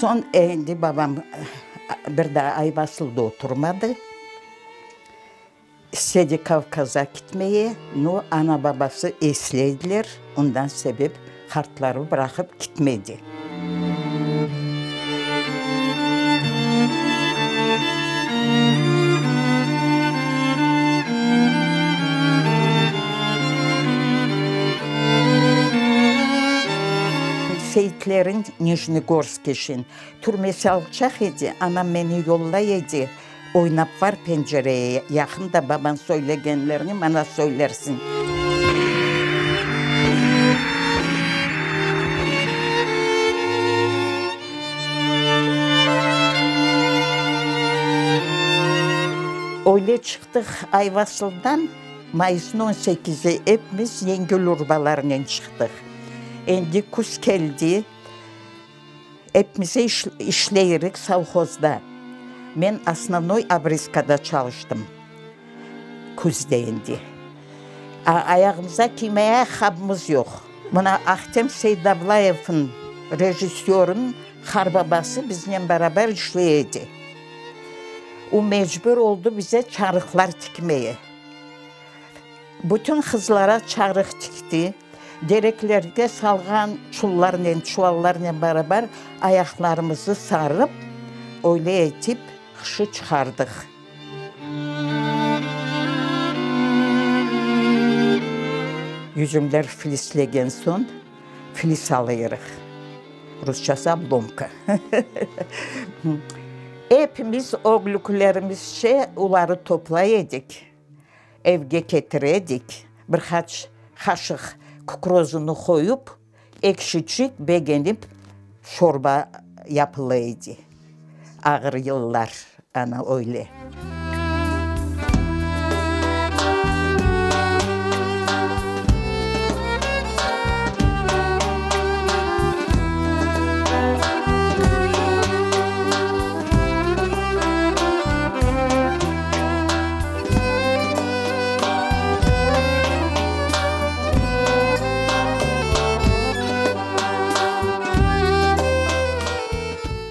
Soñ endi babam bir daa Ayvasılda oturmadı. İstedi Kavkaza kitmeye, no ana-babası esleydiler, ondan sebep qartları bıraqıp kitmedi. Seyitlerin Nijnegorske şin türmesi alçaq edi, anam meni yollay edi. Oynap var pencereye yaqın da babañ söylegenlerni maña söylersiñ. Öyle çıqtıq Ayvasıldan, mayısnıñ on sekizi epimiz yengil urbalarnen çıqtıq. Endi küz keldi. Epimize işleyirik sovhozda. Men osnovnoy obrezkada çalıştım küzde endi. Ayağımıza kiymeye ayaqqabımız yoq. Mına Ahtem Seydablayevniñ, rejissörniñ qarbabası biznen beraber işley edi. O mecbur oldı bize çarıqlar tikmeye. Bütün qızlara çarıq tikti. Dereklerge salğan çullarnen, çuvallarnen beraber ayaqlarımızı sarıp, öyle etip qışı çıqardıq. Yüzümler filislegen soñ, filis alıyırıq, rusçası oblomka. Epimiz öglüklerimizce oları toplay edik. Evge ketire edik, bir qaç qaşıq kukuruzını qoyup, ekşiçik begenip şorba yapıla edi. Ağır yıllar, ana öyle.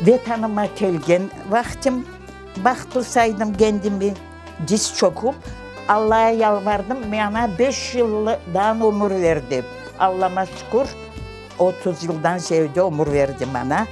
Vetanıma kelgen vaqtım, bahtlı saydım kendimi, diz çöküp, Allaya yalvardım, maña beş yıldan ömür ver dep. Allama şükür, 30 yıldan ziyade ömür verdi maña.